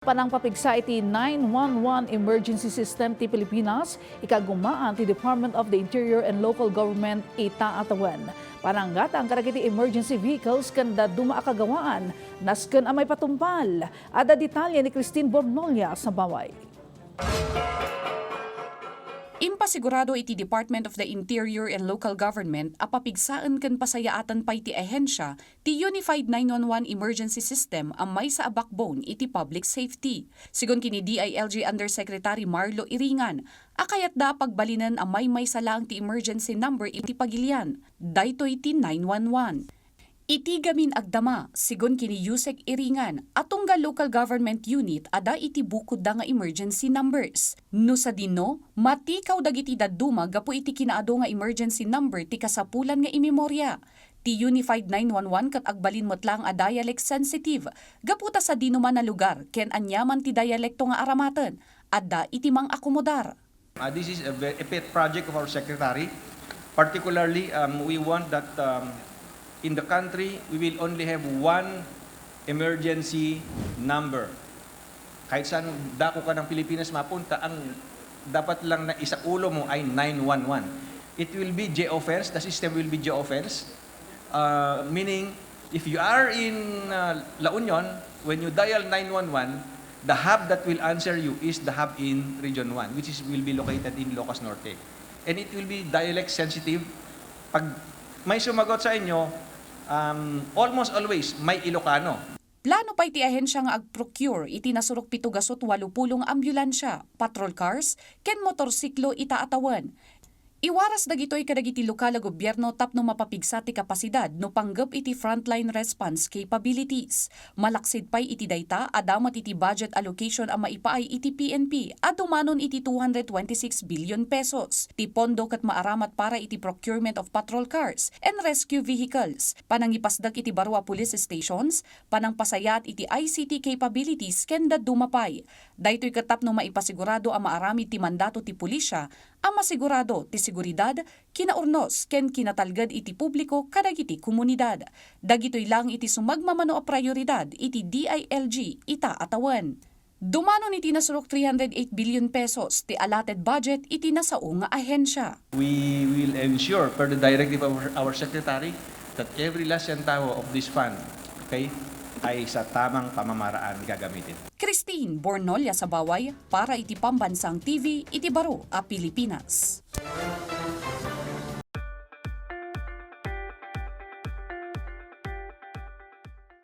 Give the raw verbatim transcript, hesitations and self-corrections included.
Panangpapigsa iti nine one one emergency system ti Pilipinas, ikagumaan ti Department of the Interior and Local Government ita a tawen. Pananggatang kadagiti emergency vehicles ken dadduma a kagawaan, nasken a maipatungpal. Adda detalye ni Christine Bornolia Sabaway. Impasigurado iti Department of the Interior and Local Government a papigsaen ken pasayaatan pay ti ahensya ti Unified nine one one Emergency System a maysa a backbone iti public safety. Sigun kini D I L G Undersecretary Marlo Iringan, a kayatda a pagbalinen a maymaysa laeng ti emergency number iti pagilian, daytoy ti nine one one. Iti gamin agdama, sigun kini Yusek Iringan, a tunggal local government unit adda iti bukodda nga emergency numbers. No sadino, matikaw dagiti dadduma gapu iti kinaadu nga emergency number ti kasapulan nga imemoria. Ti Unified nine one one ket agbalin met laeng a dialect sensitive, gapu ta sadino man a lugar ken aniaman ti dialekto nga aramaten, adda iti mang-akomodar. Uh, this is a, ve- a pet project of our secretary. Particularly, um, we want that, um, in the country, we will only have one emergency number. Kahit saan dako ka ng Pilipinas mapunta, ang dapat lang na isakulo mo ay nine one one. It will be geofence, the system will be geofence. Uh, meaning, if you are in, uh, La Union, when you dial nine one one, the hub that will answer you is the hub in Region one, which is, will be located in Ilocos Norte. And it will be dialect sensitive. Pag may sumagot sa inyo, um, almost always may Ilocano. Plano pay ti ahensya nga ag-procure iti nasurok pito gasut walupulo nga ambulansya, patrol cars, ken motorsiklo ita a tawen. Iwaras dagitoy kadagiti lokal a gobierno tapno mapapigsa ti kapasidad no panggep iti frontline response capabilities. Malaksid pay iti dayta, adda met iti budget allocation a maipaay iti P N P a dumanon iti two hundred twenty-six billion pesos. Ti pondo ket maaramat para iti procurement of patrol cars and rescue vehicles, panangipasdek iti baro a police stations, panangpasayaat iti I C T capabilities ken dadduma pay. Daytoy ket tapno maipasigurado a maaramid ti mandato ti pulisya a masigurado ti seguridad, kinaurnos ken kinatalged iti publiko kadagiti komunidad. Dagitoy laeng iti sumagmamano a prioridad iti D I L G ita a tawen. Dumanon iti nasurok three hundred eight billion pesos ti allotted budget iti nasao nga ahensya. We will ensure, per the directive of our, our secretary, that every last centavo of this fund, okay, ay sa tamang pamamaraan gagamitin. Christine Bornolia Sabaway para iti Pambansang T V iti baro a Pilipinas.